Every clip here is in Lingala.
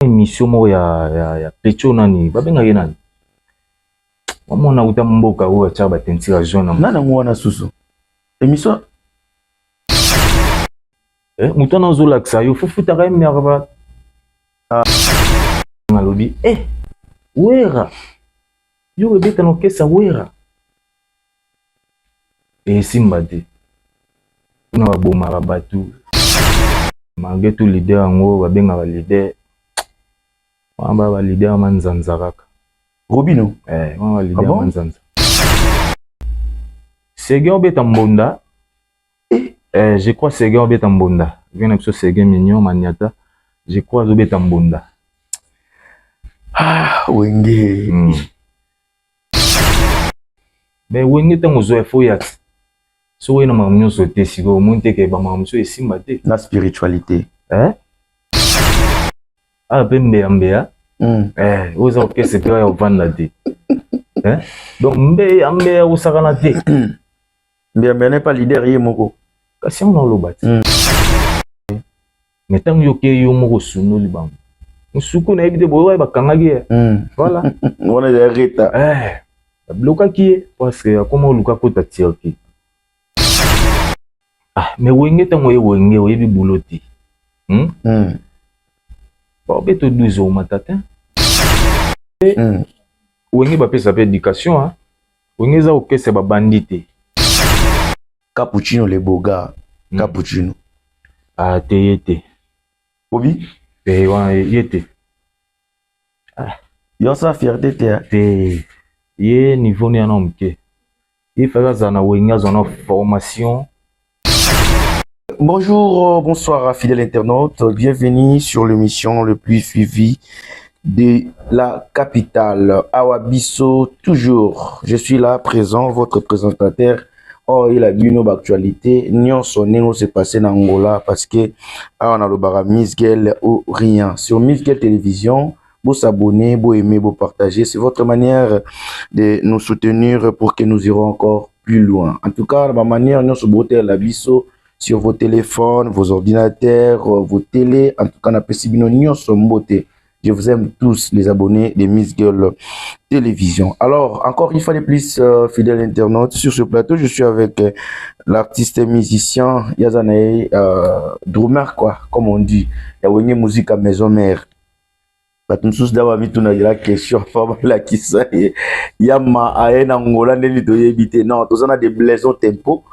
Émission moko ya pecho, nani babengaki ye, nani wamona kuta mboka oyo atiaka bateinture ya jaune. Nani yango wana susu émission? Moto wana ozolakisa yo fofutaka ye minerval. Alobi Wera, yo obeta na okesa Wera, esimba te. Kuna babomaka bato malgré tout. Leader yango babengaka leader wana, ba baleader manzanza kaka. Robino? Wana baleader manzanza. Seguin obeta mbonda. Je crois Seguin obeta mbonda, vie na biso Seguin Mignon Maniata, je crois azobeta mbonda. Ah, Wenge. Mais Wenge, ntango ozwa efo ya ti so oye na makambo nyonso te, sikoyo omoni te ke bamakambo mosusu esimba te. Na spiritualité. Awa mpe mbeya mbeya. Oyo eza orchestre mpe oya ovanda te. Donc mbeya mbeya kosakana te. Mbeya mbeya n'est pas leader ye moko. Kasi yango naoloba te. Mais ntango yo ke yo moko osundoli bango, mosuku nayebi te boye oyo bakangaki ye. Voilà. Wana eza reta. Bablokaki ye parce que akoma oluka kota Turquie. Ah, mais Wenge, ntango oye Wenge, oyebi bulo te, Baobeto 12 omata te. Wenge bapesa mpe éducation, hein? Wenge eza orchestre babandi te. Cappuccino le boga. Cappuccino. Ah, te, ye te. Obi. Te, wana ye te. Yo sa fierté te. Te, ye niveau ni yana moke. Ye faki azala na Wenge, azwa na formation. Bonjour, bonsoir fidèles internautes, bienvenue sur l'émission le plus suivie de la capitale. Awa biso toujours, je suis là présent, votre présentateur. Oh, il a bino actualité, nyonso ndenge s'est passé na Angola parce que awa nalobaka Miss Girl ou rien. Sur Miss Girl Télévision, vous s'abonner, vous aimer, vous partager, c'est votre manière de nous soutenir pour que nous irons encore plus loin. En tout cas, ma manière, nous sommes la biso sur vos téléphones, vos ordinateurs, vos télés. En tout cas, napesi bino nyonso mbote. Je vous aime tous, les abonnés de Miss Girl Télévision. Alors, encore une fois de plus, fidèles internautes, sur ce plateau, je suis avec l'artiste et musicien Yazanae, drummer, quoi, comme on dit. Ya Wenge Musique à Maison Mère. Bato mosusu da bamitunakela question fa balakisa ye yama aye na Ngola ndeni toyebi te. Non, toza na de Blaison Tempo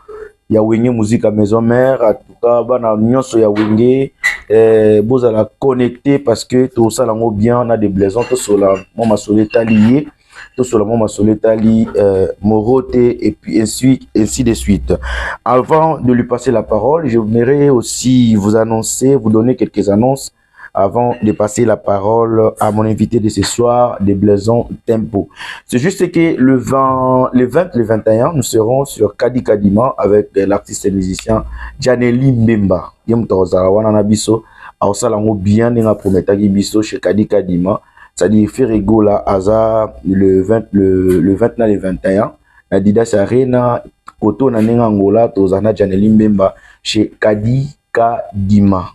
ya Wenge Musique ya Maison Mère. En tout cas, bana nyonso ya Wenge, bozala connecté parce que tosala yango bien na de Blaison. Tosola mwa masolo etali ye, tosola mwa masolo etali Morote et puis ainsi de suite. Avant de lui passer la parole, j'aimerais aussi vous annoncer, vous donner quelques annonces avant de passer la parole à mon invité de ce soir, de Blaison Tempo. C'est juste que le 20, le 20, le 21, nous serons sur Kadi Kadima avec l'artiste et musicien Janely Mbemba. Ye moto akozala wana na biso, aosala yango bien ndenge aprometaki biso chez Kadi Kadima. C'est-à-dire Ferre Gola aza le 20, le 20 na le 21 na Adidas Arena, koto na ndenge Angola, tozala na Janely Mbemba chez Kadi Kadima.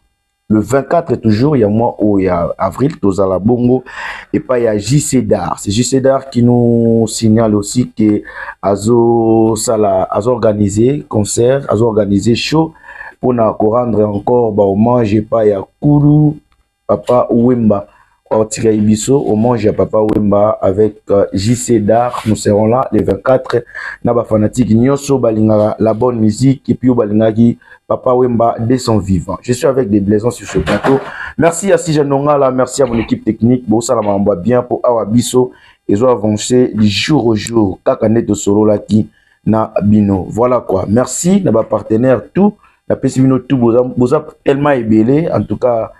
Le 24 toujours, il y a mois où il y a avril, tozala bongo, et pas il y a JC Dar. C'est JC Dar qui nous signale aussi que azo sala, azo organisé concert, azo organisé show pour na rendre encore ba hommage et pas il y a Kuru Papa Wemba. Ortira Ibiso, hommage à Papa Wemba avec JC Dar. Nous serons là le 24. Na ba fanatique nyonso balingaka la bonne musique et puis balingaki Papa Wemba dès son vivant. Je suis avec des Blaisons sur ce plateau. Merci à Sija Nongala, merci à mon équipe technique. Bon, ça la bien pour awa biso. Ils ont avancé du jour au jour. Kaka net solo là qui na bino. Voilà quoi. Merci na ba partenaire tout. Na pesi bino tout boza, boza tellement ebele. En tout cas,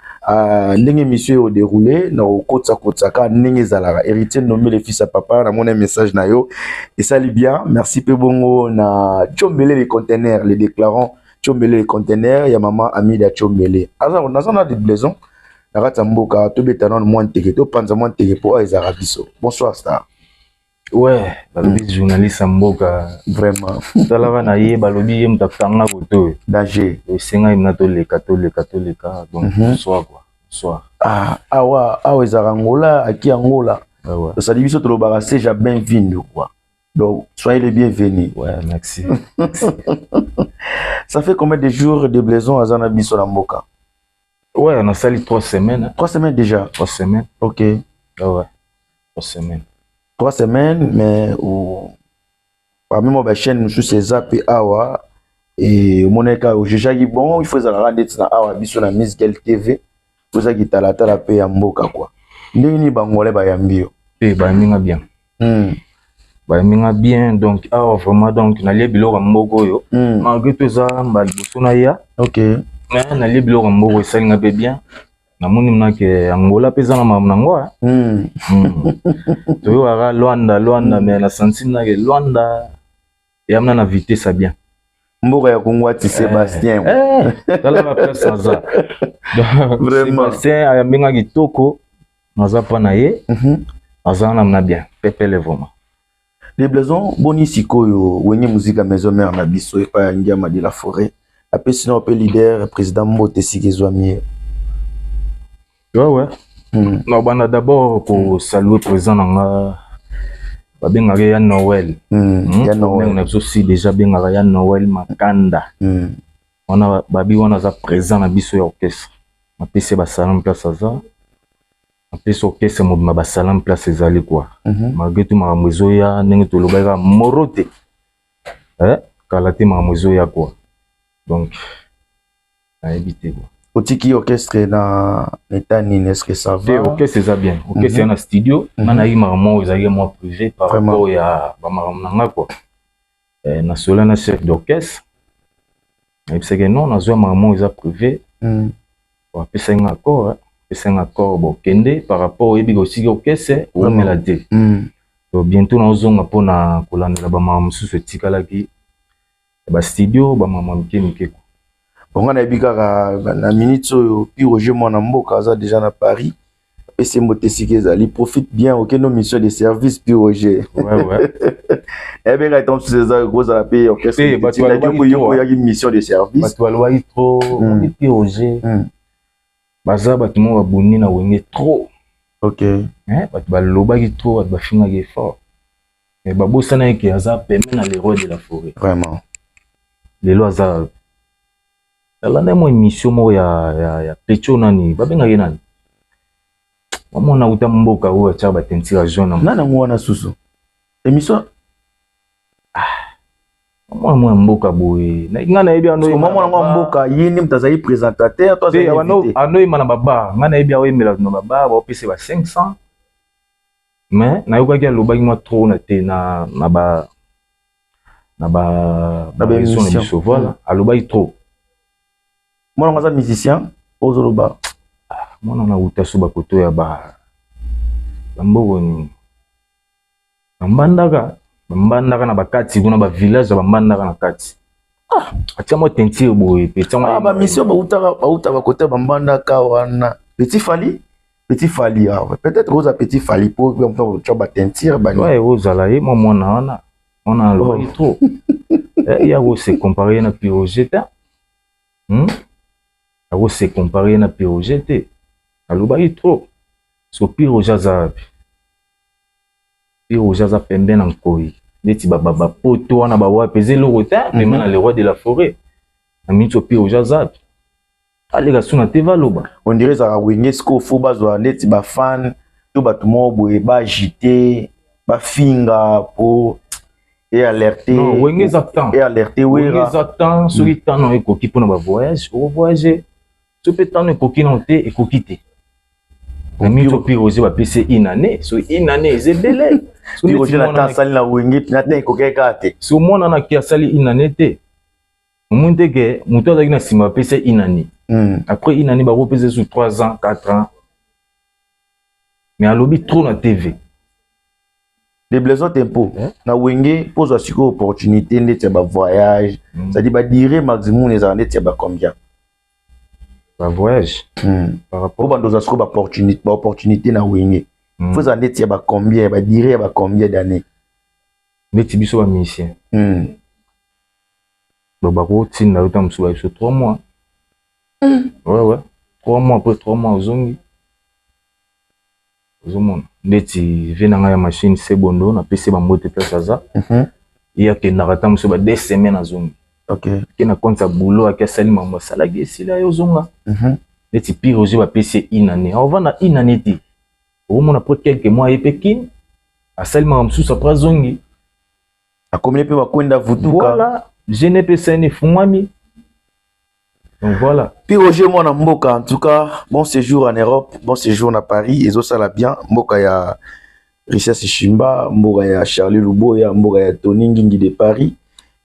ndenge mission déroulé na okotsa kotsaka ndenge ezalaka. Héritier nommé le fils à papa, na mon message na yo esali bien. Merci pe bongo na Tchombele les conteneurs, les déclarants Tchombele les conteneurs ya maman Amida Tchombele. Aza naza na de Blaison na kati ya mboka, tobeta nano mwa nteke, topanza mwa nteke po oyo ezalaka biso. Bonsoir star. Ouais, balobi journaliste ya mboka. Vraiment. Talaka na ye, balobi ye moto akanga koto oyo. Danger. Esengai mna toleka, toleka, toleka. Donc bonsoir quoi, bonsoir. Ah, awa awa ezalaka Angola, aki Angola. Ouais, ouais. Tosali biso tolobaka seja bem-vindo quoi. Donc soyez les bienvenus. Ouais, merci. Ça fait combien de jours de Blaison aza na biso na mboka? Ouais, nasali 3 semaines, hein. 3 semaines déjà. 3 semaines. Ouais, 3 semaines. 3 semaines, mais au parmi moi bachaîne mosusu eza mpe awa e omonaka ojejaki bon, il faut ezalaka ndeti na awa biso na Miss Girl TV, ozaki talatala mpe ya mboka quoi. Ndenge nini bangolais bayambi yo? Mpe bayambi nga bien. Bayambi nga bien, donc awa vraiment, donc nalie biloko ya mboka oyo. Malgré tout eza mbala liboso na ya. Mais nalie biloko ya mboka, esali nga mpe bien. Namoni mnake Angola mpe eza na makambo nango, ah. Toyokaka Lwanda, Lwanda, mais na senti mnake Lwanda eyamna na vitesse ya bien. Mboka ya Kongo ati Sébastien. Eh, tala ba place aza. Donc, Vraiment. Sébastien ayambi nga kitoko, naza mpa na ye. Aza na mna bien pepele vraiment. De Blaison, boni sikoyo Wenge Musica Maison Mère na biso epai ya Ngiama de la Forêt apesi na mpe leader président mbote esika ezwami ye? Ouais. Na banda d'abord kosaluer président na nga, babengaka ye ya Noël. Ya Noël Noël. Na biso si déjà bengaka ya Noël Makanda. Wana babi wana aza présent na biso ya orchestre. Napesi ye basalam place aza, napesi orchestre mobima basalam place ezali quoi. Malgré tout makambo ezoya ndenge tolobaki kaka moro te, eh, kala te makambo ezoya quoi, donc nayebi te quoi. Otiki orchestre na état nini? Est ce que ça Te va? Orchestre eza bien, orchestre eza na studio. Nga nayebi makambo moko ezalaki mwa privé par rapport ya bamakambo na nga quoi. Eh, nasola na chef d'orchestre, nayebisaki non, nazwa makambo moko eza privé. Apesaki nga accord, apesaki nga accord, bokende par rapport oyebi kosiki orchestre oumela te. Donc bientôt nazonga mpona kolandela bamakambo mosusu etikalaki ya bastudio, bamama mike mike quoi. Bon, nga nayebi kaka na minute oyo pi Roger mwana mboka aza déjà na Paris, apesi mbote esika ezali. Profite bien, okende mission de service, pi Roger. Ouais. Nayebi kaka ntango mosusu eza kozala mpe orchestre Te, bato balobaki trop, oyaki mission de service. Bato balobaki trop. Obi Roger, baza bato moko babuni na Wenge trop. Hein, bato balobaki trop, bato bafingaki fort, mais babosana eke aza peme na le roi de la forêt. Lelo aza alanda mwa émission moko ya pecho, nani babengaki, nani bamona kuta mboka oyo atiaka bateinture ya jaune na Nani yango wana susu émission? Mwana mwa mboka boye, ngai nayebi. Mwana yango ya mboka, ye nde moto azali présentateur to azali invité? Anoyema na babar, ngai nayebi aoyembela na babar, baopesa ba 500, mais nayokaki alobaki mwa trop na te na ba Na ba réseau na ba émission. biso, voilà, alobaki trop. Mwana yango aza musicien ozoloba? Mwana na wuta so bakoto ya ba bamboko nini, bambandaka, bambandaka na bakati kuna, bavillage ya bambandaka na kati. Ah, atia mwa teinture boye pe atia mwa Ah, bamission bautaka, bauta bakote bambandaka wana. Petit Fali, Petit Fali, ah, ouais. Peut-être oza Petit Fali po otya bateinture bani. Ouais, ozala ye mwa mwana wana, mwana alobaki Oh. trop. Eh, ye akose comparer na Piroger te, Akose comparer na Piroger te, alobaki trop. So Piroger aza wapi? Piroger aza pembe na nkoi neti bapoto wana bawapi, eza eloko te pembe na le roi de la forêt. Na miniti oyo Piroger aza wapi? Aleka su na te, baloba. On dirait ezalaka Wenge sikoyo fo bazwa neti bafan to bato moko boye baagite, bafinga po e alerte. Non, Wenge eza temps. E alerte Wenge Wera. eza temps. Soki temps na ekoki mpona bavoyage, okovoyage. So mpe temps ekoki nano te, ekoki te. Na miniti oyo Piroger bapesi une année, so une année eza ebele. So neti Roger na mwana temps asali na Wenge na temps ekokaki kaka te. So mwana naki asali une année te, omoni te ke moto azalaki na nsima bapesi ye une année. Après une année bakopesa ye 3 ans, 4 ans, mais alobi trop na TV. De Blaison Tempo, Eh? na Wenge mpo ozwa sikoyo opportunité ndeti ya bavoyage, c'est-à-dire badurée maximum ezala ndeti ya bacombien? Bavoyage? Par Po rapport bando ozwa sikoyo baopportunité na Wenge, fo ezala ndeti ya bacombien, badurée ya bacombien d'année? Neti biso bamusicien, donc bakotinda yo ta mosusu, babiso 3 mois. Ouais, 3 mois, après 3 mois ozongi. Ozomona ndeti vie na ngai ya machine Sebondo, napesi bambote place aza. Ye akendaka ata mosusu ba 2 semaines, azongi. Ake na compte ya boulot, ake asali makambo asalaki, esila, ye ozonga. Neti pire ozwi, bapesi ye une année, aovanda une année te, okomona après quelques mois ye mpe kine asali makambo mosusu, après azongi. Akomeli mpe bakwenda vutuka. Voilà, gene mpe sene efungwami, donc voilà. Puis Roger mwana mboka, en tout cas bon séjour en Europe, bon séjour na Paris, ezosala bien. Mboka ya Richesse Shimba, mboka ya Charlie Luboya, mboka ya Tony Ngingi de Paris,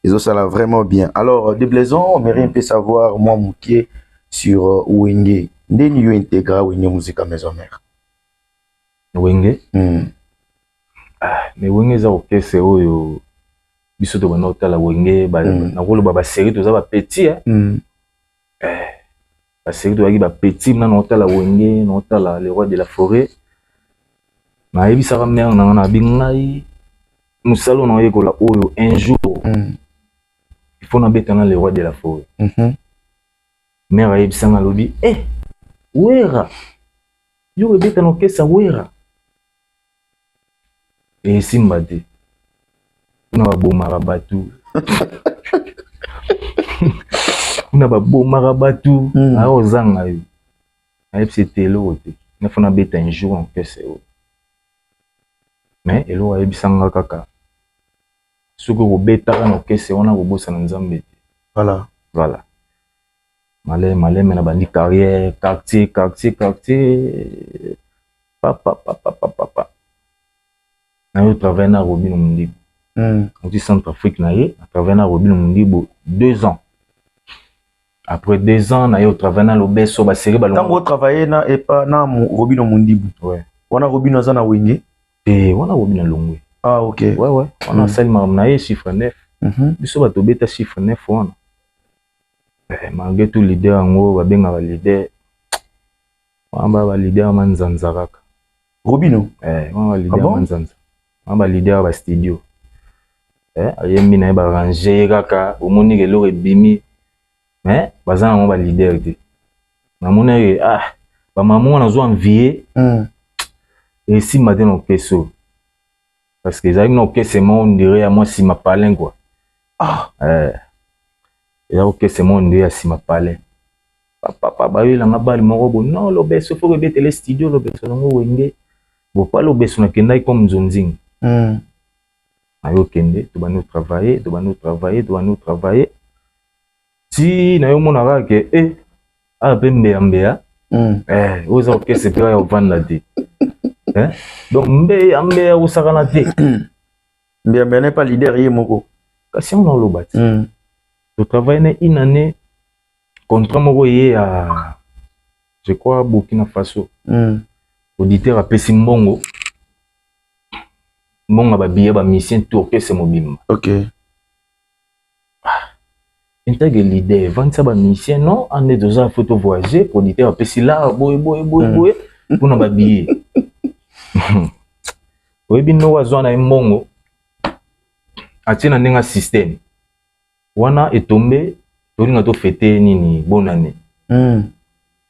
ezosala vraiment bien. Alors Deblaison, on aimerait un peu savoir moi moke sur Wenge, ndeni yo intégra Wenge Musica Maison Mère. Wenge? Ah, mais Wenge eza orchestre oyo biso tobanda kotala Wenge. Nakoloba basérie, toza bapetit, eh? Basérie, tozalaki bapetit na naotala Wenge, naotala le roi de la forêt. Nayebisaka mare na nga, nabi ngai mosala oyo naoyekola oyo, un jour il faut nabeta na le roi de la forêt. Mare ayebisanga, alobi: "Eh, Wera, yo ebeta na orchestre Wera, esimba te, kuna babomaka bato, kuna babomaka bato." Aya ozanga yo, nayebisi ete eloko te, nafo nabeta un jour na orchestre oyo. Mais eloko ayebisanga kaka, soki okobetaka na orchestre wana, kobosana Nzambe te. Voilà, maleme maleme na bandi carrière, quartier, quartier, quartier, papa papa papa papa, na yo travaille na Robino Mundibu. Oti Centre Afrique na ye, na travaille na Robino Mundibu 2 ans. Après 2 ans na ye otravaille na Lobeso, basérie. Ntango otravaille na epa na Robino Mundibu, wana Robino aza na Wenge? Te, wana Robino alongwe. Ah, ok. Ouais, wana asali makambo na ye, chiffre 9. Biso bato obeta chiffre 9 wana. Eh, malgré tout leader yango babengaka leader wana, ba baleader ya manzanza kaka. Robino? Eh, wana baleader. Ah bon? Ya manzanza wana, baleader ya bastudio. Eh, ayembi na ye, barange ye kaka, omoni ke eloko ebimi, mais baza nango baleader te. Namoni eke ah, bamama wana azwa envie. Esimba te na orchestre oyo, parce que ezalaki na orchestre moko ndire ya mwa nsima palin quoi. Eh, eza orchestre moko ndire ya nsima palin, papa bayelanga bale moko bo non, Lobeso faut kobetela studio, Lobeso nango Wenge bo pa Lobeso. Nakendaki comme nzonzingi. Nayokende, tobandi otravaille, tobandi otravaille, tobandi otravaille, ti nayomona kaka ke e awa mpe mbeyambeya. Eh, oyo eza orchestre mpe ya kovanda te. Eh, donc mbeya mbeya kosakana te. Mbeya mbeya n'est pas leader ye moko. Kasi yango naoloba ti totravaille na une année, contrat moko ye ya, je crois, Burkina Faso. Auditeur apesi mbongo, mbongo ya babillet, bamusicien tout, orchestre mobimba. Intègre leader evandisa bamusicien non ande toza, faut tovoyager, producteur apesi lar boye boye boye boye mpona babillet. Oyebi ndoko azwa na ye mbongo, atie na ndenge ya système wana, etombe tolinga tofete nini, bonne année.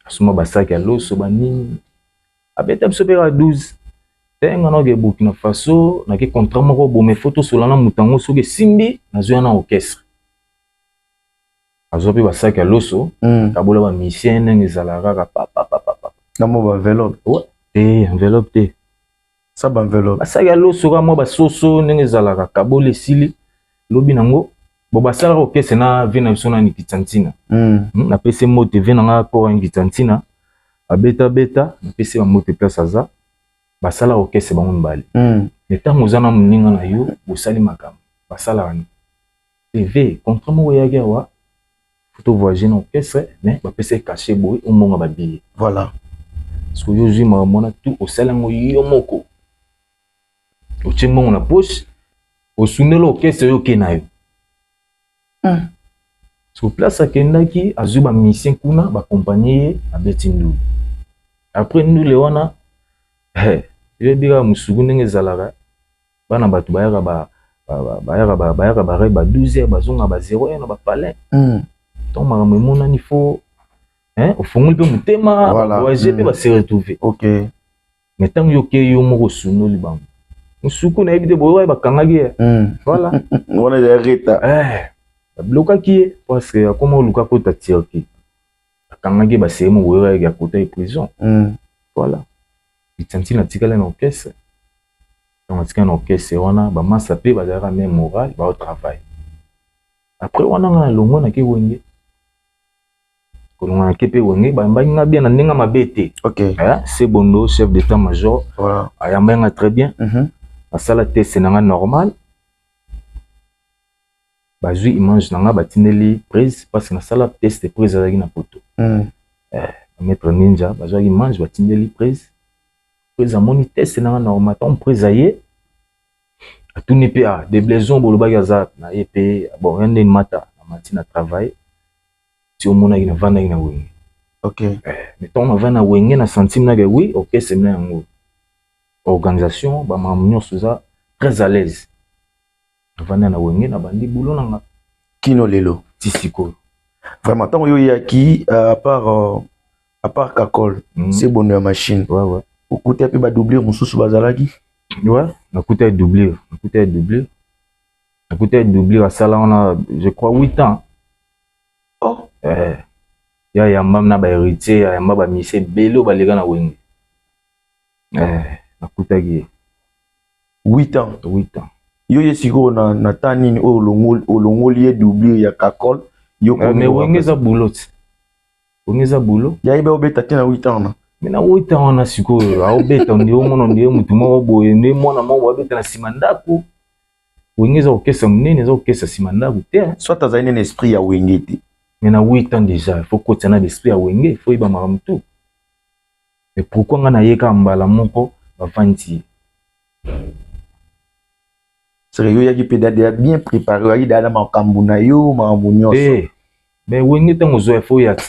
Asomba basaki ya loso, banini, abeta biso mpe kaka 12 te. Nga naoke Burkina Faso, nake contrat moko bome, faut tosola na moto yango, soki esimbi nazwi na orchestre. Azwa mpe basaki ya loso, kabola bamusicien ndenge ezalaka kaka papapapapa. Na mwa baenveloppe? Te, enveloppe te. Sa baenveloppe. Basaki ya loso kaka, mwa basoso ndenge ezalaka, kabola, esili. Lobi nango bo basalaka orchestre na vie na biso na Nikita Ntina. Napesi mbote vie na nga kora Nikita Ntina, abetabeta, napesi bambote place aza. Basalaka orchestre bango mibale. Mais ntango oza na moninga na yo, bosali makambo, basalaka ni tv, contrat moko eyaki awa, faut tovoyage na orchestre, mais bapesa ye cachet boye, ombonga babillet. Parce que yo ozwi makambo wana tout, osali yango yo moko, otie mbongo na poche, osundeli orchestre, oyo oke na yo. Sur place akendaki, azwi bamusicien kuna, bakompagne ye, abeti ndule. Après ndule wana, oyebi kaka mosuku ndenge ezalaka, bana bato bayaka bayaka bare ba 12 heures, bazonga ba 0 heure na bapalin. Ntango makambo emonani, faut ofongoli mpe motema, voyage mpe, base retrouve. Mais ntango yo okei, yo moko osundoli bango, mosuku nayebi te boye bakangaki ye. Voilà. Wana ezali reta. Bablokaki ye parce que akoma oluka kota Turquie, bakangaki ye, baseye moko boye akota ye prison. Voilà, Vitanti natikali na orchestre. Ntango atikali na orchestre wana, bamasa mpe bazalaka même moral, baotravaille. Après wana, nga nalongwa, nake Wenge. Kolongwa nake mpe Wenge, bayambaki nga bien na ndenge mabe te. Sebondo, chef d'état major, ayambaki nga très bien. Nasala test na nga normal, bazwi image na nga, batindeli prise, parce que nasala test, prise azalaki na poto. Maître Ninja bazwaki image, batindeli prise. Prise amoni test na nga normal. Ntango prise aye, atuni mpe: "Ah, Deblaison bolobaki aza na ye mpe bon ya ndeni mata namati na travail ti omonaki navandaki na Wenge." Mais ntango navandi na Wenge, na sentime nake oui, orchestre na yango, organisation, bamakambo nyonso eza très à l'aise. Navandi na Wenge, nabandi boulot na nga. Kino lelo. Ti sikoyo. Vraiment, ntango oyo oyaki, à part Kakol, se bono ya machine, okuta mpe badoublure mosusu bazalaki? Ouais, nakuta ye doublure, nakuta ye doublure, nakuta ye doublure. Asala wana, je crois, 8 ans. Oh. Ya yamba na bahéritier, ya yamba bamise ebele oyo baleka na Wenge. Nakutaki ye. 8 ans? 8 ans. Yo ye sikoyo na ta nini oyo olongoli ye doublure ya Kakol, yo? Mais Wenge eza boulot ti, Wenge eza boulot. Yayebi obeta te na 8 ans na? Mais na 8 ans wana sikoyo aobeta nde omona nde motu moko boye, nde mwana moko boye abeta na nsima ndako. Wenge eza kokesa monene, eza kokesa nsima ndako te. Soit azali nene esprit ya Wenge te. Mais na 8 ans déjà, il faut kotia na l'esprit ya Wenge, il faut yeba makambo tu. Mais pourquoi nga naye kaka mbala moko bavandi ye? Seke yo oyaki mpe déjà bien préparé, oyaki déjà na makambo na yo, makambo nyonso. Te, mais Wenge ntango ozwa, il faut oya ti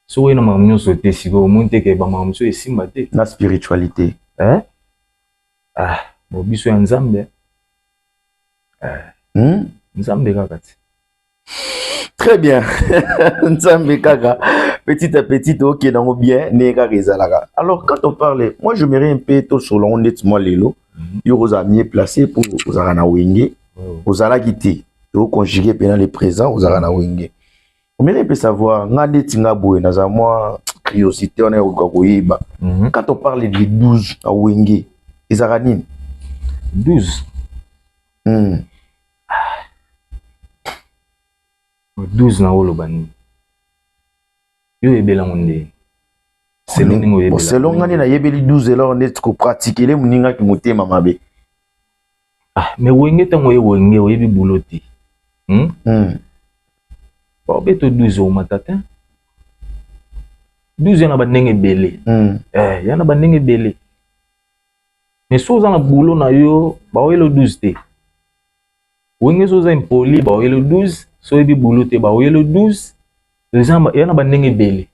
soki oye na makambo nyonso te. Sikoyo omoni te ke bamakambo mosusu esimba te. Na spiritualité. Eh? Ah bon, biso ya Nzambe. Nzambe kaka ti. Très bien, Nzambe kaka. Petit à petit okende yango bien ndenge kaka ezalaka. Alors, quand on parle, moi j'aimerais un peu tosolola ngo ndeti mwa lelo. Yo kozala mieux placé pour ozalaka na Wenge, ozalaki te, toconjugue mpena le présent, ozalaka na Wenge. Omerai mpe savoir nga ndeti nga boye, naza mwa curiosité wana ya koluka koyeba. Quand on parle de 12 na Wenge, ezalaka nini? 12? 12 na oloba nini? Yo oyebelango ndeni? Selon ndenge oyebela. Selon nga nde nayebeli 12, eloko ndeti kopratikele moningaki motema mabe. Ah, mais Wenge, ntango oye Wenge, oyebi boulot te, Baobeto 12, omata te. 12 ya na bandenge ebele. Ya na bandenge ebele, mais so oza na boulot na yo, baoyela 12 te. Wenge, so oza impoli, baoyela 12. So oyebi boulot te, baoyela 12. Eza ya na bandenge ebele.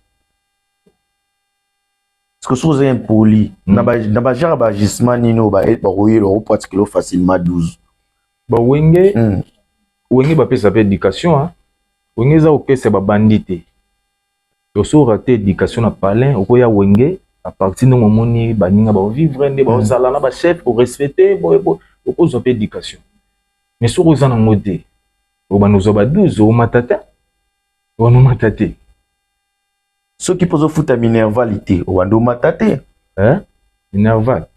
Parce que soki oza impoli, na bagenre ya baagissement nini oyo bakoyela, bakopratikela facilement 12? Bawenge, Wenge bapesa mpe éducation, hein. Wenge eza kopesa babandi te. So raté éducation na palin, okoya Wenge, à partir ndenge omoni baninga baovivre, nde baozala na bachef, korespecte boye boye, okozwa mpe éducation. Mais soki oza nango te, obanda ozwa ba 12, omata te, wana omata te. Soki mpo ozofuta minerval te, obanda omata te. Eh? Minerval?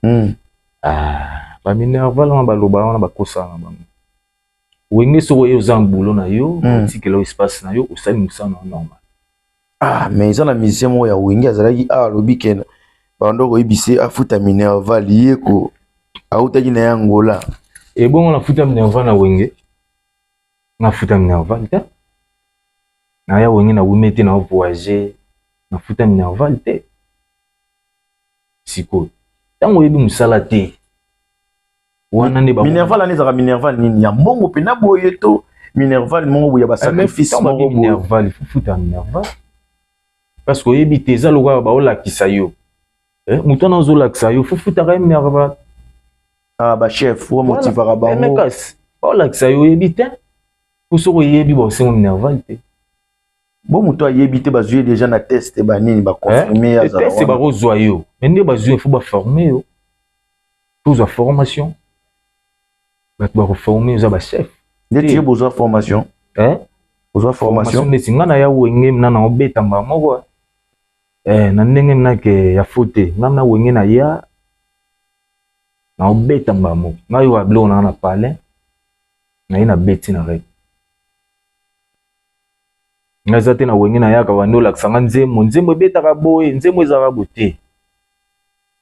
Ah, baminerval wana baloba wana, bakosala na bango. Wenge, soki oye, oza na boulot na yo, otikela yo espace na yo, osali mosala na yo normal. Ah, mais eza na musicien moko ya Wenge azalaki awa, alobi ke bando koyebisa ye afuta minerval, ye ko autaki na ye Angola. Ebongo nafuta minerval na Wenge? Nafuta minerval te. Naya Wenge na wume te, na voyage, nafuta minerval te. Sikoyo ntango oyebi mosala te wana nde Minerval wana ezalaka minerval nini? Ya mbongo mpena boye to minerval moko boye ya basacrifice moko boye? Minerval, il faut futa minerval parce que oyebi te, eza lokola baolakisa yo. Moto wana ozolakisa yo, fofutaka ye minerval. Ah, bachef oyo motivaka bango. Kasi baolakisa yo, oyebi te, po soki oyebi, baosengo minerval te. Bo moto ayebi te, bazwi ye déjà na test, banini, baconfirme. Eh? Test bakozwa yo, mais nde bazwi, faut baforme yo, tozwa formation. Bato bakoforme eza bachef. Ndeti ye, bozwa formation? Eh? Bozwa formation? Ndeti nga na ya Wenge na na obeta mbala moko, eh, na ndenge nake ya fo te. Nga na Wenge na ya na obeta mbala moko, ngai oyo biloko nanga na palin naye na beti na rep. Ngai eza te na Wenge nayaka bandi olakisa nga nzembo, nzembo ebetaka boye, nzembo ezalaka boye te.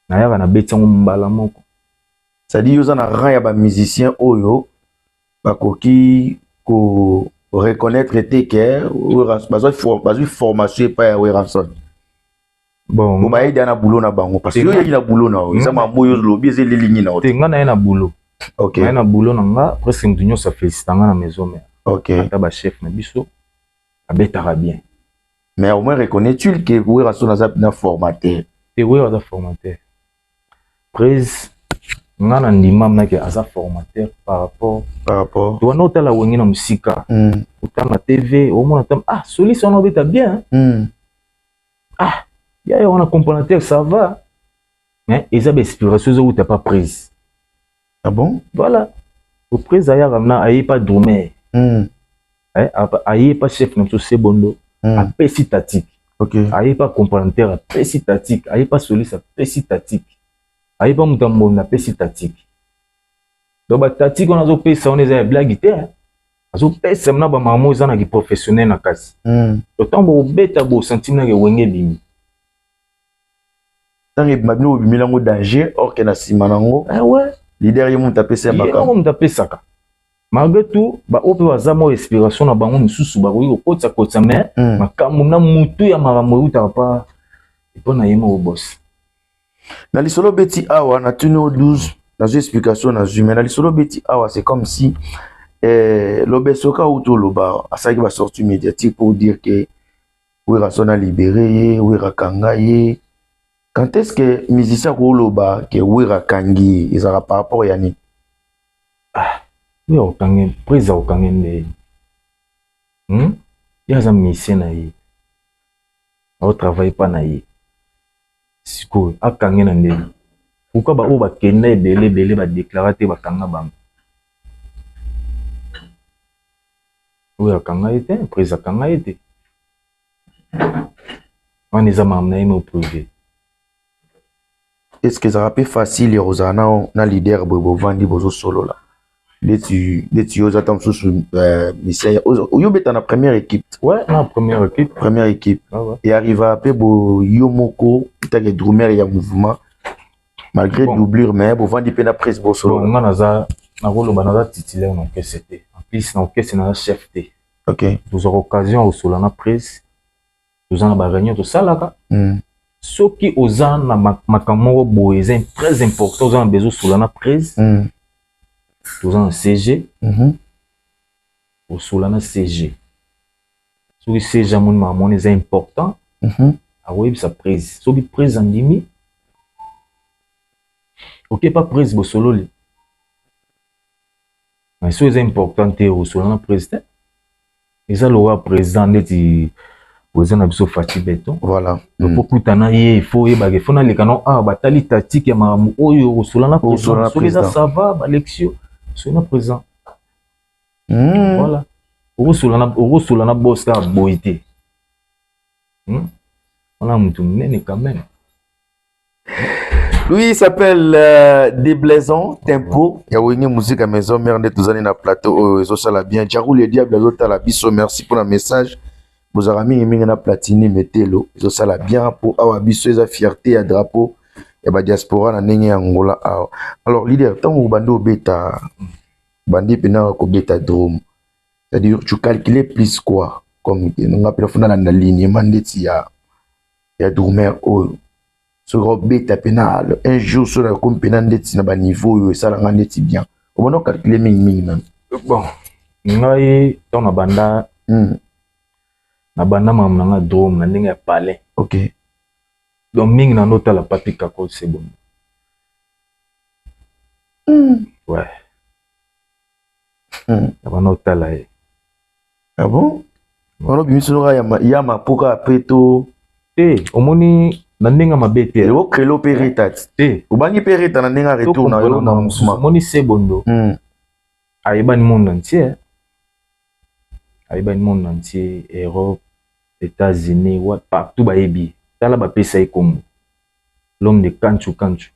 Nayaka, nabeti yango mbala moko. C'est-à-dire yo oza na rang ya bamusicien oyo bakoki ko reconnaître te ke bazwi formation epai ya Werrason? Bon. Bo bayedi na boulot na bango, parce que yo oyaki na boulot na yo, eza mambo oyo olobi eza elilingi na yo. Te, nga naye na boulot. Ok. Naye na boulot na nga, presque moto nyonso afélicita nga na Maison Mère. Ata bachef na biso abetaka bien. Mais au moins reconnaît-il que Werrason aza na formateur? Te, Wera aza formateur. Prise nga na ndima nake aza formateur par rapport Par rapport to wana otala Wenge na mosika, otala na TV, omona tam, ah, soliste wana obeta bien. Ah, ya wana accompagnateur, ça va, mais eza bainspiration ezowuta pa prise. Ah bon? Voilà, prise ayaka na aye pa drummer, aye pa chef na biso Sebondo, apesi tactique. Aye pa accompagnateur, apesi tactique. Aye pa soliste, apesi tactique. Aye pa moto ya mbonda, apesi tactique. Donc batactique wana azopesa wana eza ya blague te. Azopesa na bamama eza na kiprofessionnel na kasi. Ntango bokobeta, bosentir nake Wenge ebimi. Ntango ebima, bino bobimeli yango danger, or ke na nsima nango Eh ouais. leader ye moto apesa ya ye moko makambo. Moto apesaka. Malgré tout, baoyo mpe baza mwa inspiration na bango mosusu bakoki kokotisa kotisa, mais makambo na mutu ya makambo eutaka pa epo na ye moko boss. Na lisolo beti awa na tuni o 12, nazwi explication, nazwi, mais na lisolo beti awa, c'est comme si Lobesoka auti oloba, asalaki basortie médiatique pour dire que Werrason a libéré ye, Wera kanga ye. Quand est-ce que musicien akoloba ke Wera akangi ye? Ezalaka par rapport ya nini? Ah, oyo akokange, prise akokange nde, Ye aza musicien na ye, aotravaille mpa na ye. Sikoyo akange na ndenge pourquoi baoyo bakenda ebele ebele badeklara te bakanga bango? Oyo akanga ye te, prise akanga ye te. Wana eza makambo na ye mo privé. Est ce que ezalaka mpe facile ya kozala na leader boye, bovandi, bozosolola, neti yo oza ta mosusu musicien oyo obeta na première équipe? Ouais, na première équipe. Première équipe. Ah ouais. Et arriva mpe bo yo moko etake drummer ya mouvement, malgré Bon. doublure, mais bovandi mpe na prise, Bon, bosolola? Nga naza, nakoloba naza titulaire na orchestre te. En plus na orchestre naza chef te. Tozwaka occasion ya kosola na prise, toza na baréunion tosalaka. Soki oza na makambo moko boye eza très important, oza na besoin osola na prise, toza na CG. Osola na CG. Soki CG amoni makambo wana eza important, akoyebisa prise. Soki prise andimi, oke pa prise, bosololi. Mais soki eza important te, osola na prise te. Eza lokola président, ndeti président na biso Fatshi Béton. Po kutana ye, il faut oyebaka, il faut naleka no awa, batali tactique ya makambo oyo, osola na Osola président. Na Soki eza président. ça va, balekisi yo, osola na président. Voilà, okosola na boss kaka boye te, Wana motu monene quand même. Lui, il s'appelle Deblaison Tempo. Ya Wenge Musique à Maison Mère, nde tozali na plateau oyo ezosala bien. Jarou le Diable azotala biso, merci pour le message. Bozalaka mingi mingi na Platini Metelo, ezosala bien po awa biso eza fierté ya drapeau ya ba diaspora na ndenge ya Angola awa. Alors leader, ntango obandi obeta, bandi mpena kobeta drum, c'est-à-dire tu calculais plus quoi? Comme nga mpena funa na alignement ndeti ya drummer oyo, soki obeta mpena un jour, soki nakomi mpena ndeti na baniveau oyo esalanga ndeti bien, obanda ocalcule mingimingi nano? Bon, ngai ntango nabanda, nabanda makambo na nga drum na ndenge ya palais, donc mingi na ndotala Papi Kakol Sebondo. Ouais. Nabanda otala ye. Ah bon? Wana obimisi noka yama mpo kaka pe to te, omoni na ndenge mabe te. Eokrelo mpe reta te. Obangi mpe reta na ndenge ya retour na yo na mosusu. Omoni Sebondo, ayebani monde entier, ayebani monde entier, Europe, États-Unis, wa partout bayebi. Tala, bapesa ye kombo l'homme de Kanchu Kanchu.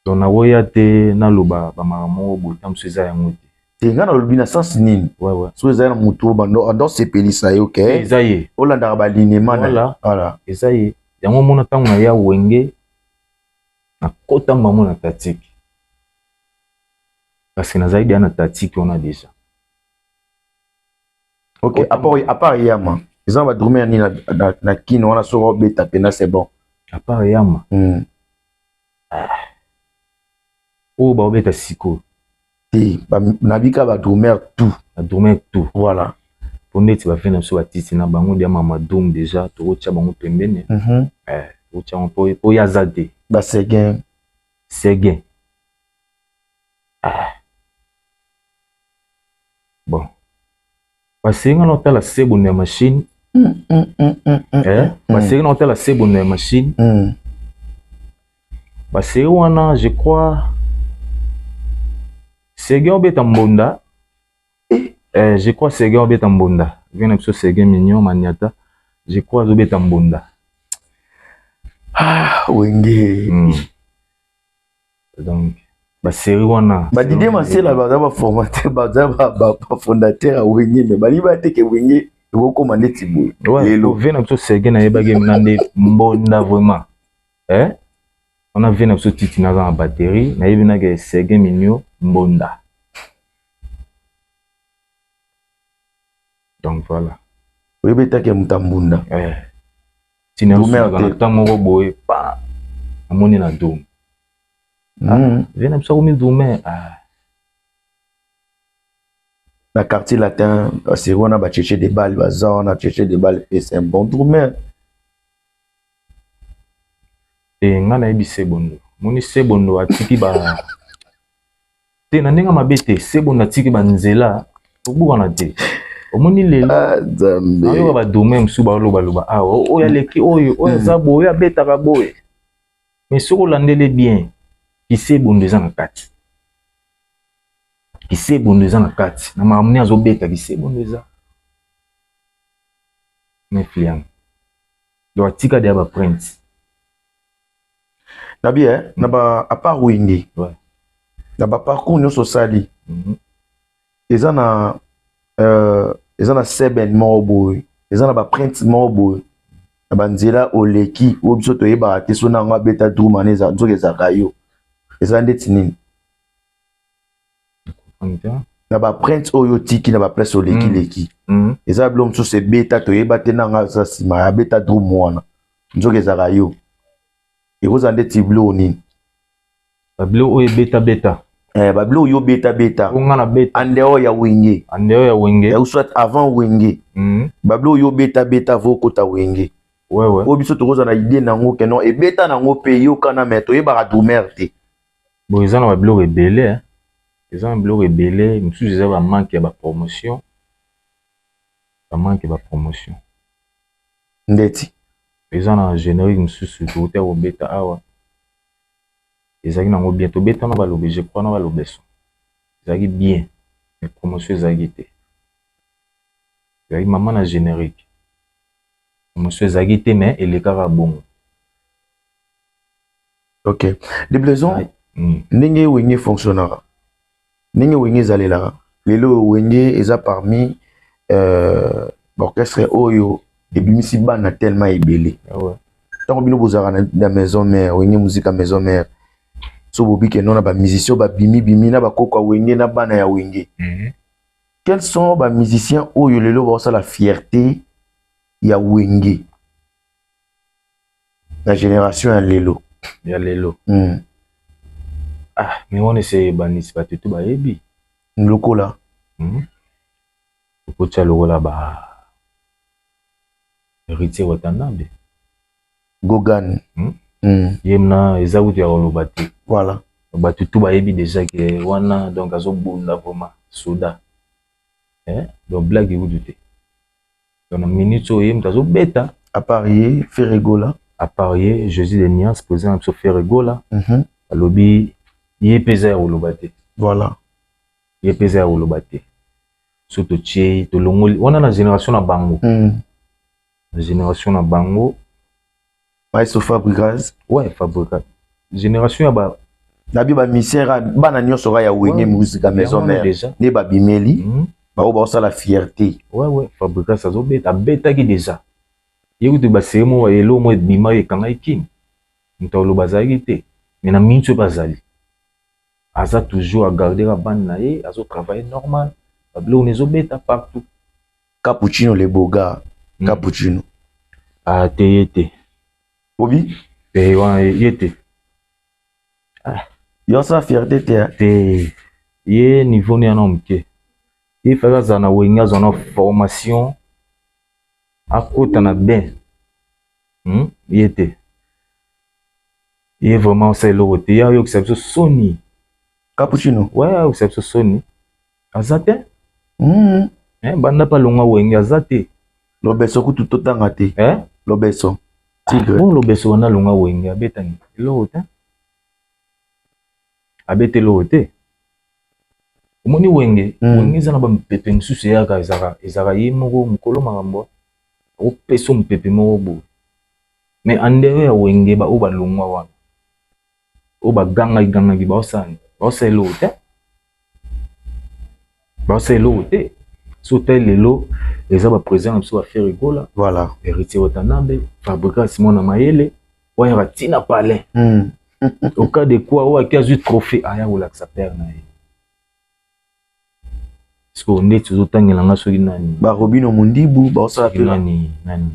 Donc nakoya te naloba bamakambo moko boye, ta mosusu eza yango te. Te, ngai nalobi na sens nini? Ouais. So ezali na motu oyo bando andosepelisa yo ke eza ye. Olandaka balinema na Voilà. Voilà. Eza ye. Yango omona ntango na ya Wenge, nakota mbamo na tactique, parce que nazali deya na tactique wana déjà. Ok, à part Yama, eza na badrummer ya nini na Kino wana soki obeta mpena c'est bon? À part Yama, oyo baobeta sikoyo? Te, nabika badrummer tout. Badrummer tout. Voilà. Mpo neti bafe na biso batiti na bango dia mamadum déjà, tokotia bango pembeni. Eh, tokotia bango mpo ye aza te. Baseguin? Seguin, ah. Bon, basenga na otala Sebondo ya machine. Eh, basenga na otala Sebondo ya machine. Baseri wana, je crois Seguin obeta mbonda. Eh, je crois Seguin obeta mbonda. Vieux na biso Seguin Mignon Maniata, je crois azobeta mbonda. Ah, Wenge. Donc basérie wana. Badidie Masela baza baformateur, baza bafondateur ya Wenge, mais balingi bateke Wenge ekokóma neti boye lelo. Vieux na biso Seguin, nayebaki na nde mbonda vraiment. Eh, wana vieux na biso Titi naza na batterie, nayebi nake Seguin Mignon mbonda. Donc voilà. Oyebi etake moto ya mbunda. Eh. Tina na ntango moko boye pa namoni na drum. Vieux na biso akomi drummer, ah. Na Quartier Latin, baseri wana, bacheche de balle baza wana. Cheche de balle mpe c'est un bon drummer. Te, nga nayebi Sebondo. Moni, Sebondo atiki ba te na ndenge mabe te. Sebondo atiki banzela tobukana te. Omoni lelo nayoka badrummer mosusu balobaloba awa, oyo aleki oyo, oyo aza boye, oyo abetaka boye, mais soki olandeli bien, kisebondo eza na kati, kisebondo eza na kati na makambo nini azobeta. Kisebondo eza influent, donc atika deya baprince. Na bien, na ba à part Wenge, na baparcours nyonso osali, eza na seben moko boye, eza na baprince moko boye na banzela oleki oyo biso toyebaka te, so nango abeta drum wana, nzoki ezalaka yo, eza ndeti nini? Na baprince oyo otiki na baplace oleki leki, eza bilo mosusu ebeta toyeba te, nanga aza nsima abeta drum wana, nzoki ezalaka yo, ekozala ndeti biloko nini? Babiloko oyo ebetabeta? Eh, babiloko oyo obetabeta. Nga na beta? En dehors ya Wenge. En dehors ya Wenge. Ou soit avant Wenge. Babiloko oyo obetabeta vo okota Wenge. Ouais. Oyo biso tokozala na idée nango ke non, ebeta nango mpe yokana, mais toyebaka drummer te. Bon, eza na babiloko ebele, eza na biloko ebele. Mosusu eza bamanque ya bapromotion, bamanque ya bapromotion. Ndeti? Eza na générique mosusu touta kobeta awa, ezalaki nango bien, tobeta na balobe, je crois na balobeso, ezalaki bien, mais promotion ezalaki te. Ezalaki mama na générique, promotion ezalaki te, mais elekaka bongo. Ok, De Blaison. Ndenge Wenge fonctionnera, ndenge Wenge ezalelaka lelo, Wenge eza parmi baorchestre oyo ebimisi bana tellement ebele. Ntango bino bozalaka na Maison Mère, Wenge Musica Maison Mère, so bobike no na bamusicien babimi bimi na bakoko ya Wenge na bana ya Wenge, quels sont bamusicien oyo lelo baosala fierté ya Wenge na génération ya lelo? Ya lelo? Ah, mais wana ese ebanisi, bato tu bayebi. Lokola? Okotia lokola ba Héritier Watanabe. Gogan. Ye na eza kutu ya koloba te. Voilà. Bato tu bayebi déjà ke wana, donc azobunda vraiment soda. Eh, donc blague ekutu te. Donc na minute oyo ye moto azobeta. À part ye, Ferre Gola. À part ye, Jésus de Nias, président na biso Ferre Gola. Alobi ye mpe eza ya koloba te. Voilà. Ye mpe eza ya koloba te. So totie ye, tolongoli wana na génération na bango. Na génération na bango. Maestro Fabregas. Ouais, Fabregas. Génération ya ba nabi ba misère bana nyonso ka ya Wenge Musica Maison Mère nde babimeli bango baosala fierté. Ouais ouais, Fabregas azobeta, abetaki déjà. Ye kutu ba série moko elo moko ebima ekangaki kini. Moto aloba azalaki te. Mais na minute oyo bazali. Aza toujours à garder la bande na ye, azo travailler normal. Ba biloko nezobeta partout. Cappuccino le beau gars. Cappuccino. Ah, te ye te. Obi? Te wana ye te. Ah. Yo sa fierté te. Te. Ye niveau ni ana moke. Ye faka za na Wenge aza na formation akota na bain. Ye te. Ye vraiment osala eloko te. Ye ayokisa biso soni. Cappuccino. Ouais, ayokisa biso soni. Aza te. Eh, banda pa longa Wenge aza te. Lobeso kutu totanga te. Eh? Lobeso. Tigre. Ah, bon Lobeso wana longa Wenge abetani eloko te. Abete eloko te. Omoni Wenge, Wenge eza na ba mipepe mosusu eyaka ezaka ezaka ye moko mokolo makambo akopesa mopepe moko boye. Mais en dehors ya Wenge ba oyo balongwa wana. Oyo bagangaki gangaki baosala nini? Baosala eloko te. Baosala eloko te. So otali lelo eza ba président na biso ba Ferre Gola. Voilà. Héritier Watanabe, Fabregas mwana mayele, oyo ayaka tina palais. Au cas de quoi oyo aki azwi trophée aya kolakisa père na ye. Parce que ndeti ozotangela nga soki nani? Ba Robino Mundibu, baosala pe nani nani?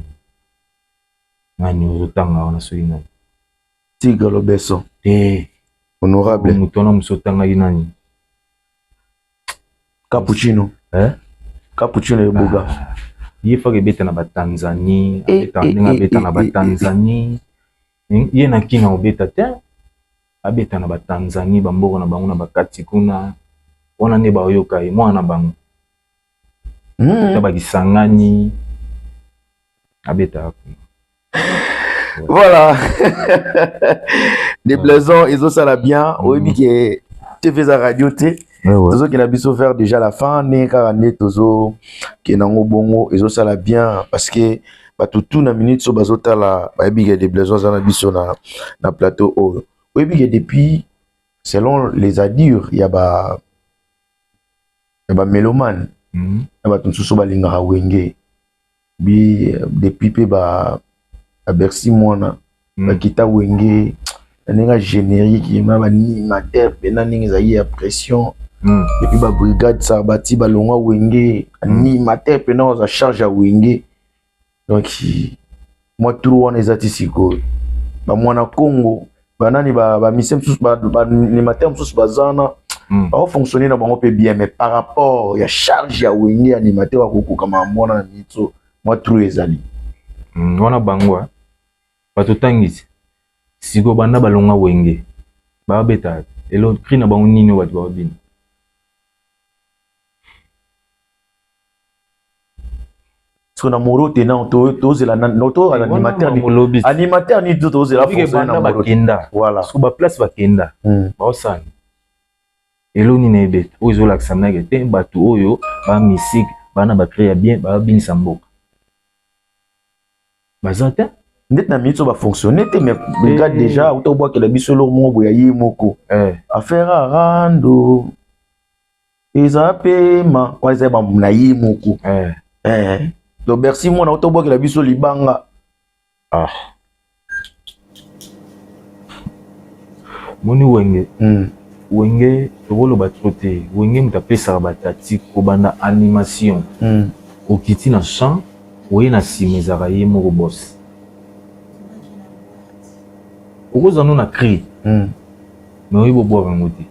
Nani ozotanga wana soki nani? Tigre Lobeso. Eh. Honorable. Moto wana mosu otangaki nani? Cappuccino. Eh? Cappuccino eboga. Ah. Ye faka ebeta na ba Tanzanie, abeta ndenge abeta na ba Tanzanie. Ye na kina obeta te. Abeta na ba Tanzanie, ba mboka na bango na ba kati kuna. Wana nde bayoka ye mwana na bango. Ta ba Kisangani. Abeta kuna. Voilà. Des blaisons, ils ont ça la bien. Oui, que tu fais la radio, tu tozo kenda biso vers déjà la fin ne kaka nde tozo kenda ngo bongo ezosala bien parce que bato tout na minute so bazotala bayebi ke des blaisons aza na biso na plateau oyo. Oyebi ke depuis selon les adures ya ba ya ba mélomane na bato mosusu balingaka Wenge bi depuis pe ba Bercy mwana bakita Wenge na ndenge générique na ba animateur pe na ndenge ezali ya pression. Depuis ba brigade Sarbati balongwa Wenge animateur pe na oza charge ya Wenge. Donc moi tour wana eza ti sikoyo ba mwana Congo ba nani ba mise mosusu ba animateur mosusu baza wana bao fonctionner na bango pe bien mais par rapport ya charge ya Wenge animateur akokoka makambo wana na mitso moi tour ezali. Wana bango bato tangisi sikoyo banda balonga Wenge babeta elo cri na bango nini oyo bato babina. Parce que na moro te na to tozela na no to Eh, animateur wana ni molobi. animateur ni to tozela Soki fonctionner na banda moro. bakenda. Voilà. Parce que ba place bakenda. Baosala. Elo nini ebeta oyo ezolakisa ndenge te bato oyo ba musique bana ba créer bien ba binisa mboka. Baza te. Ndeti na minute ba fonctionner te mais brigade déjà auto bwakela biso lo moko boya ye moko. Affaire à rando. Eza pe ma kwa eza ba na ye moko. Donc Bercy mwana auto bwakela biso libanga. Moni Wenge. Wenge tokoloba trop te. Wenge moto apesaka ba tactique kobanda animation. Okiti na champ, oye na sima ezalaka ye moko boss. Okozala no na cri. Mais oyebi obwaka yango te.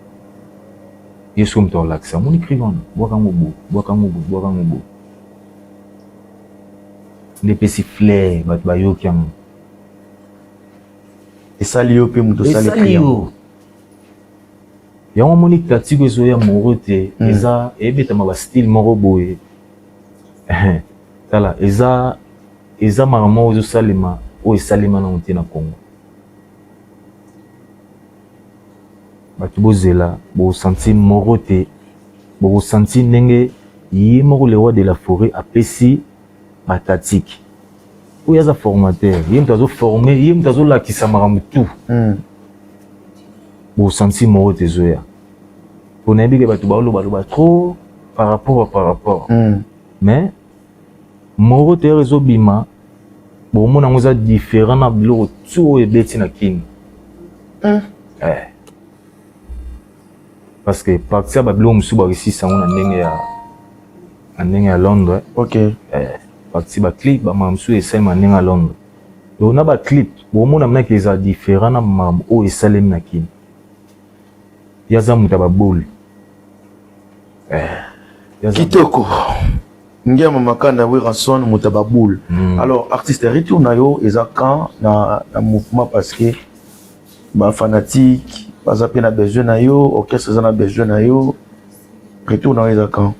Ye soki moto alakisa, omoni cri wana, bwaka yango boye, bwaka yango boye, bwaka yango boye. Nde epesi flair, bato bayoki yango. Esali yo pe moto osali Esali cri yango. yo. Yango omoni tactique ezoya moro te, eza ebetama ba style moko boye. Tala, eza makambo oyo ezosalema, oyo esalema nango te na Congo. Bato bozela, bokosentir moro te, bokosentir ndenge ye moko le roi de la forêt apesi batactique. Oyo aza formateur, ye moto azoforme, ye moto azolakisa makambo tout. Bosentir moro te ezoya, mpo nayebi ke bato baolobaloba trop par rapport. Mais moro te ezobima, bomona yango eza différent na biloko tu oyo ebeti na kini. Eh. Parce que parti ya babiloko mosusu baresisa yango na ndenge ya Londres. Eh, parti baclip, bamama mosusu esalemi na ndenge ya Londres. Donc na baclip bomona mnaki eza différent na makambo oyo esalemi na kini. Ye aza moto ya babole. Eh, Kitoko. Ngiama Makanda Werrason, moto ya baboule. Alors artiste, retour na yo eza quand na mouvement? Parce que bafanatique baza mpe na besoin na yo, orchestre eza na besoin na yo. Retour na yo eza quand?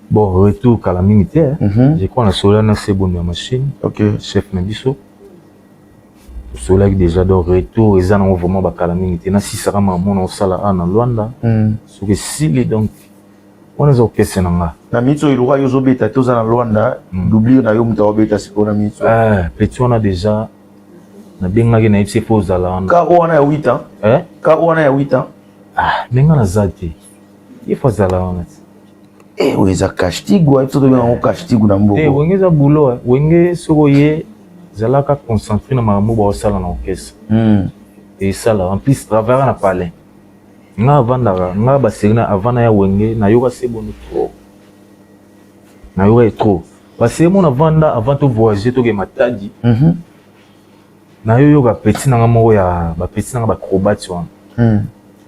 Bon, retour kala mingi te. Je crois nasola na Sebondo ya machine, chef na biso, tosolaki déjà. Donc retour eza nango vraiment bakala mingi te. Nasisaka mamona osala awa na Lwanda. Soki esili, donc wana eza orchestre na nga. Na miniti oyo eloka yo ozobeta te, oza na Lwanda. Doublure na yo moto aobeta sikoyo na miniti oyo? Eh, petit wana déjà nabengaki, nayebisi fo ozala wana. Karo wana ya 8 ans? Eh? Karo wana ya 8 ans? Ah, me nga naza te, ye fo azala wana te. Eh, oyo eza castigo, biso tobenga yango castigo na te. Mboko. Wenge eza boulot, eh. Wenge soki oye, zalaka concentré na makambo baosala na orchestre. Esala en plus travaillaka na palais. Nga avandaka, nga baseri na avant na ya Wenge, nayoka se bono trop, nayoka ye trop. Baseri mo navanda avant to voyager, toke Matadi. Nayoyoka petit nanga moko ya bapeti nanga baacrobate wana.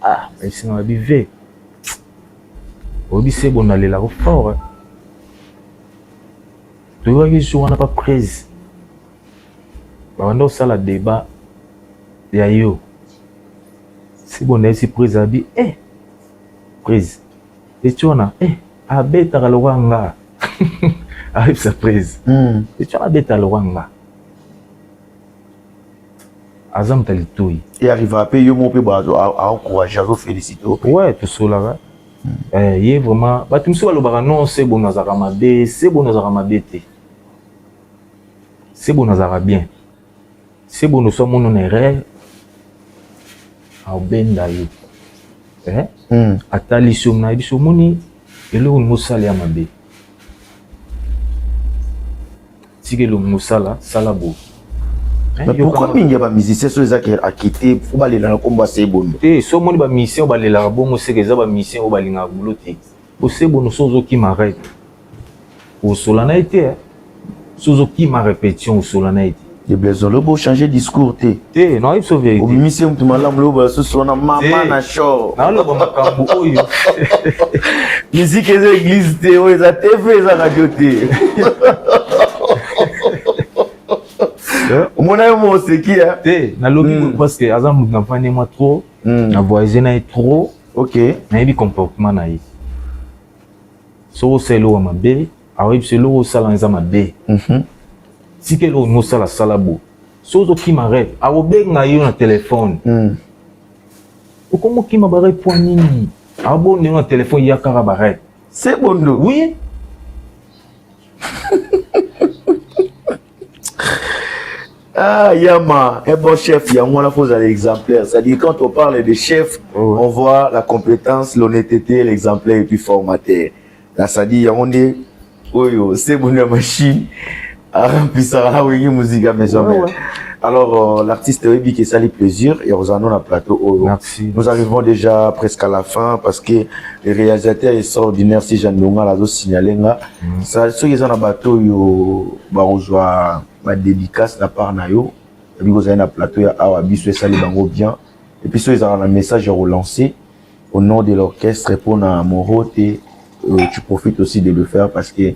Ah, bayebisi nga babi ve oyebi se bono nalelako fort, eh. Toyokaki jour wana pa prise babanda kosala débat ya yo si bon. Nayebisi prise, abi eh, prise eti wana eh, abetaka lokwa nga. Ayebisa prise eti wana abetaka lokwa nga, aza moto ya litoi. E arriva mpe yo moko mpe aencourage, azofélicité yo mpe? Ouais, tosolaka. Eh, ye vraiment, bato mosusu balobaka non, se bono azalaka mabe. Se bono azalaka mabe te, se bono azalaka bien. Se bono so amoni na erreur, aobenda yo, eh? Atalisi yo na biso, omoni eloko olingi osala ya mabe, tika elongi osala, sala boye. Eh, mais pourquoi mingi ya bamusicien so ezaki akite fo balela na nkombo ya Sebondo? Te, so omoni bamusicien oyo balelaka bongo, seke eza bamusicien oyo balingaka boulot te. Osebono so ozokima rep, osola na ye te, eh. So ozokima répétition, osola na ye te. De Blaise, lobo changer discours te. Te, nayebi so vérité. Obimisi ye motu malamu, lobo basusu wana mama Te. Na shor. Naoloba makambo oyo. Musique eza église te, oyo eza TV, eza radio te. Omona yo mo oseki ya. Te, nalobi parce que aza motu nafandi mwa trop, na voyage na ye trop. Nayebi comportement na ye. Soki osala eloko ya mabe, aoyebi so eloko osala eza mabe. Tika eloko olingi osala, sala bo. Soki ozokima rep, akobenga yo na telefone. Okomi okima barep po nini? Abonde yo na telefone, ya kaka barep. Sebondo? Oui. Ah, Yama, un bon chef, il y a un faut exemplaire. C'est-à-dire, quand on parle de chef, on voit la compétence, l'honnêteté, l'exemplaire et puis formateur. Là, c'est-à-dire, on est, oyo, c'est bon, la machine, a rempli ça, là, oui, musique à maison mère. Alors, l'artiste Oyebi qui ça plaisir, et on en a plateau. Oh, Merci. Nous arrivons déjà presque à la fin parce que le réalisateur extraordinaire, si Jean Ndonga l'a signalé, nga, ça, ceux qui sont dans bateau, yo, bah, on joue badédicace na part na yo, ebi kozali na plateau ya awa biso, esali bango bien. Et puis so ezalaka na message ya relancer au nom de l'orchestre mpona Morote, tu profites aussi de le faire parce que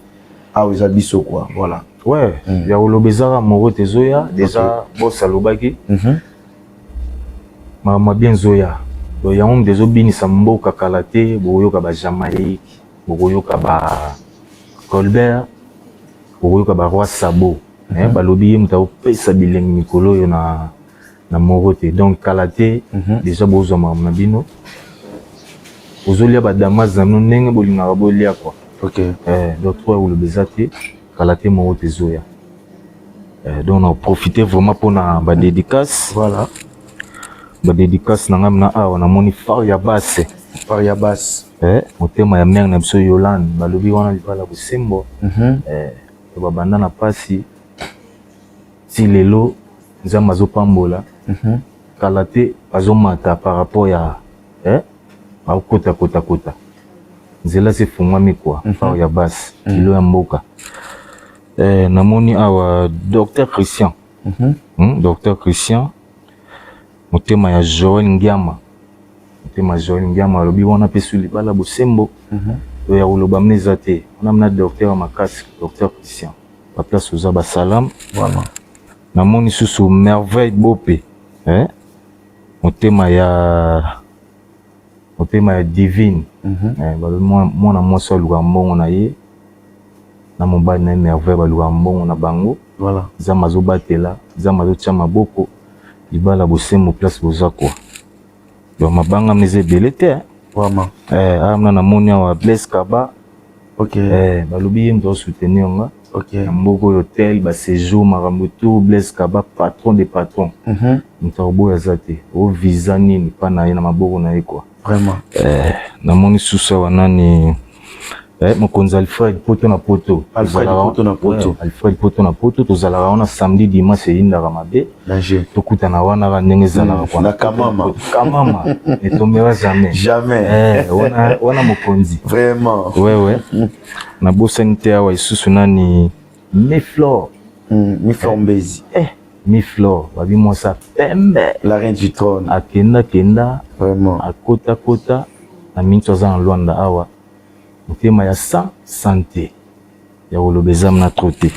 awa eza biso quoi, voilà. Ouais. Ya koloba ezaka Morote ezoya déjà. Boss alobaki makambo ya bien ezoya. Donc yango moto ezobinisa mboka kala te. Bokoyoka ba Jamaïque, bokoyoka ba Colbert. Okoyoka ba roi sabo. Balobi ye moto akopesa bilengi mikolo oyo na moro te. Donc kala te, déjà bozwa makambo na bino, ozolia badamas na bino ndenge bolingaka bolia quoi. Donc trop ya koloba eza te, kala te moro te ezoya. Donc na profite vraiment mpona badédicace. Badédicace na ngai na awa, namoni Far ya Base. Far ya Base. Motema ya mare na biso Yolande, balobi wana libala bosembo. To babanda na pasi ti lelo, Nzambe azopambola. Kala te azomata par rapport ya bakota kota kota, nzela se efungwami quoi. Far ya Base, kilo ya mboka. Namoni awa Docteur Christian. Docteur Christian, motema ya Joel Ngiama, motema ya Joel Ngiama, alobi wana mpe su libala bosembo. To ya koloba mna eza te, wana mna docteur ya makasi, Docteur Christian, baplace oza, basalam. Namoni susu Merveille Bope, motema ya Divine. Balobi mwana mwasi aluka mbongo na ye na mobali na ye Merveille, baluka mbongo na bango. Nzambe azobatela, Nzambe azotia maboko, libala bosembo place boza quoi. Donc mabanga eza ebele te. Awa namoni awa Blaise Kaba. Balobi ye moto azosoutenir nga na mboka oyo, hotel, baséjour, makambo tout. Blaise Kaba, patron de patron, moto akoboya aza te. O visa nini mpa na ye, na maboko na ye quoi. Namoni susu awa nani, mokonzi Alfred Poto na Poto. Alfred Poto na Poto. Alfred Poto na Poto, tozalaka wana samedi, dimanche, eyindaka mabe. Danger. Tokutana wana kaka ndenge ezalaka. Na Kamama. Kamama ne tombera jamais. Jamais. Wana mokonzi. Ouais, nabosani te awa lisusu nani, Miflor. Miflor Mbezi. Miflor, babi mwasa pembe. La reine du trône. Akenda kenda. Akota kota na minso, aza na Lwanda awa, motema ya sans santé ya koloba eza na trop te.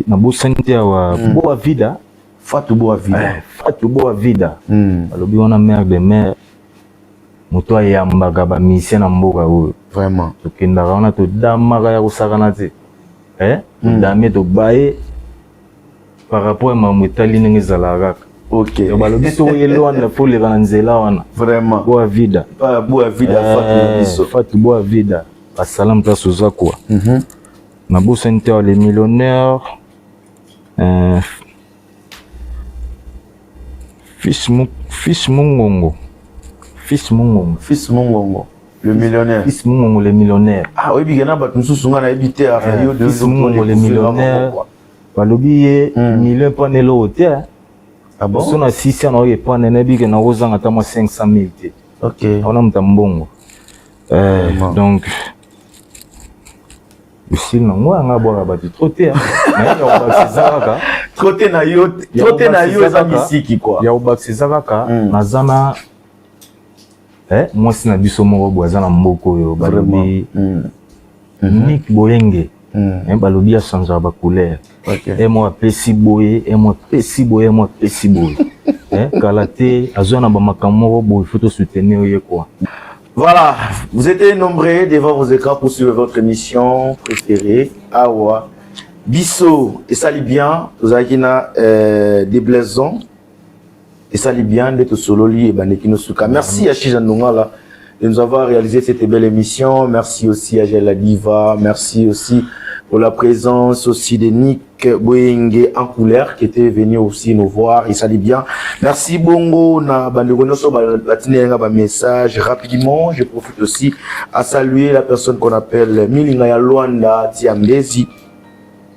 Nabosani te awa Boa Vida. Fatou Boa Vida. Fatou Boa Vida, balobi wana mare de mare, moto ayambaka bamusicien na mboka oyo. Tokendaka wana, todamaka ya kosakana te, todame, tobaye par rapport ya makambo etali ndenge ezalaka kaka. Balobi soki oye Lwanda, fo oleka na nzela wana. Boa Vida. Boa Vida, Fatou na biso. Fatou Boa Vida, basalam place oza quoi. Nabosani te les millionnaires, Fils Mungongo, Fils Mungongo. Fils Mungongo le millionnaire. Fils Mungongo le millionnaire. Ah, oyebi ke na bato mosusu nga nayebi te. Fils Mungongo le millionnaire, balobi ye million mpana eloko te. Ah bon? So na sisi na oyo epana, nayebi ke nakozanga ata mwa 500 000 te. Wana moto ya mbongo. Donc osili nango yanga abwaka bato trop te, nayebi ya kobakisa eza kaka Trop te na yo, trop te na yo eza misiki quoi. Ya kobakisa eza kaka naza na mwasi na biso moko boye aza na mboka oyo, balobi Nick Boyenge. Balobi achangeaka bacouleur. Mo apesi boye, mo apesi boye, mo apesi boye. Kala te azwa na bamakambo moko boye, faut tosoutenir ye quoi. Voilà, vous êtes nombreux devant vos écrans pour suivre votre émission préférée, Awa. Biso, esali bien, tozalaki na déblaison, esali bien nde tosololi ebandeki nosuka. Merci à Chiza Ndongala de nous avoir réalisé cette belle émission. Merci aussi à Jael Diva. Merci aussi pour la présence aussi de Nick Boyenge en couleur qui était venu aussi nous voir. Il salue bien. Merci Bongo na bandeko nyonso batindi ba message rapidement. Je profite aussi à saluer la personne qu'on appelle Milinga ya Luanda Tiambezi.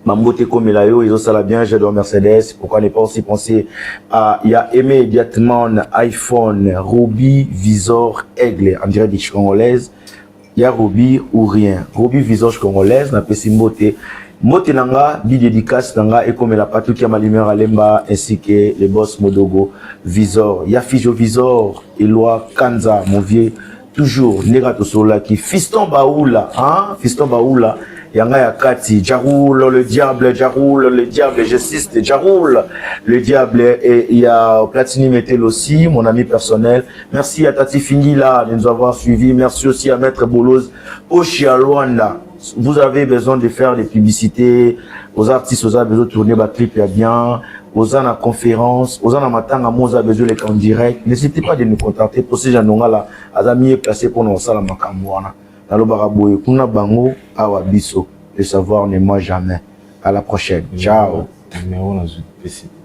Mambote komela yo, ezosala bien, j'adore Mercedes. Pourquoi ne pas aussi penser à il y a aimé Diatman, iPhone, Ruby, Visor, Aigle, en direct du congolaise. Il y a Ruby ou rien. Ruby Visor congolaise, na pesi mbote. Mbote nanga, bi dédicace nanga, et comme la Patouki Malimeur Alemba, ainsi que le boss Modogo Visor. Ya Fijo Visor, Eloi Kanza, mon vieux, toujours, Nera Tosola qui, Fiston Baoula, hein, Fiston Baoula, Yanga ya Kati, Jaroule le diable, Jaroule le diable, j'insiste, Jaroule le diable, et il y a Platini Metel aussi, mon ami personnel. Merci à Tati Fingila de nous avoir suivis. Merci aussi à Maître Boloz, Oshia Luanda. Vous avez besoin de faire des publicités aux artistes, vous avez besoin de tourner ba clip ya bien, oza na conférence, oza na matanga mo, oza besoin leka en direct, n'hésitez pas de nous contacter. Procès Ndongala aza mieux placé mpona kosala makambo wana. Nalobaka boye: kuna bango, awa biso. Le savoir ne ment jamais. À la prochaine, ciao. Numéro nazwi pesi te.